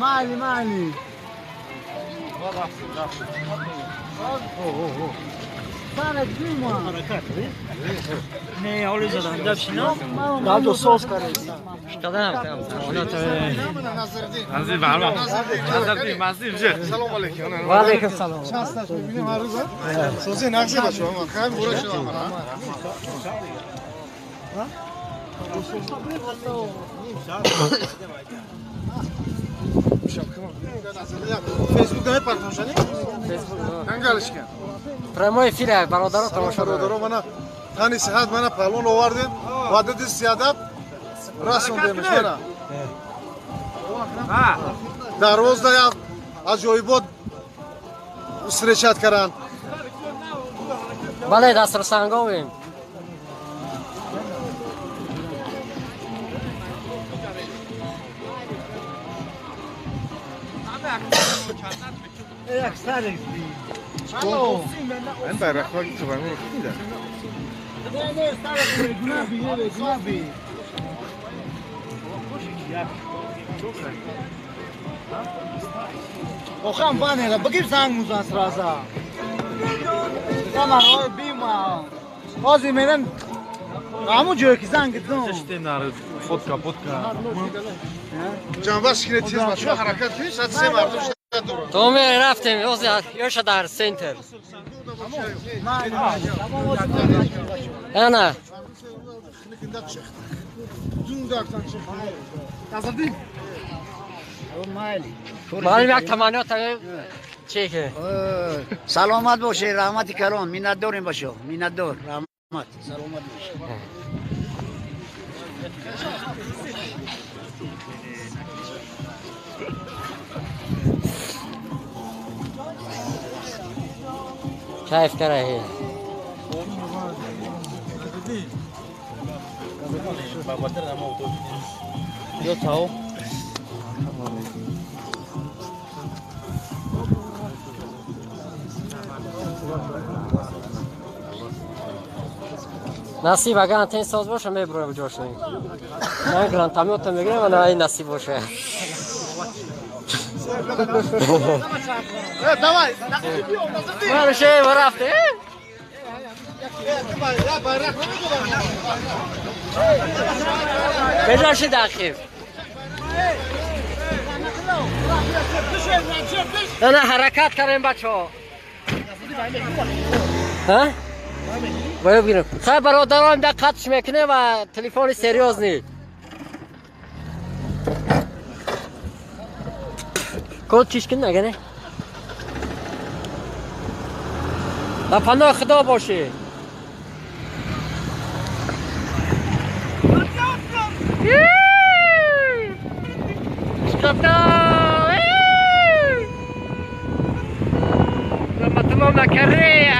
Мали, мали. Прямой эфир бародаро тамошо бародаро мана тани сиҳат мана палон овардем вадади сиядаб расондемш мана дарвозда як аҷоибот встречать каранд. Бале, дастрасанговем. این bayraklar gitti ben onu gitti. Okan bana bakayım sen muzan sırası. Tamam o bima. Ozi benim amu joy ki zanг gittim. Фотка, фотка. Canbaş kine tez başı harakat kine saat se mardum. То ме рафтем, ёша дар центр. Ана. Маълум як таманниёт чеке. Саломат бошед, раҳмати калон, миннатдорем ба шумо, миннатдор, раҳмат, саломат бошед. Кайф караҳи. Насиб агар антен соз боша мебурам ҷошон. Ман грантамиёта мегирам, ана ай насиб боша. Давай. Марше рафте. Бежаши дақиқ. Ана ҳаракат кардем бачаҳо. Ҳа? Бояд бигирем. Хай бародарон да қатш мекунем ва телефони серьёзный. Код чиш кун нагане? Ба паноҳи Худо бошӣ. Rahmatullah Makarreya.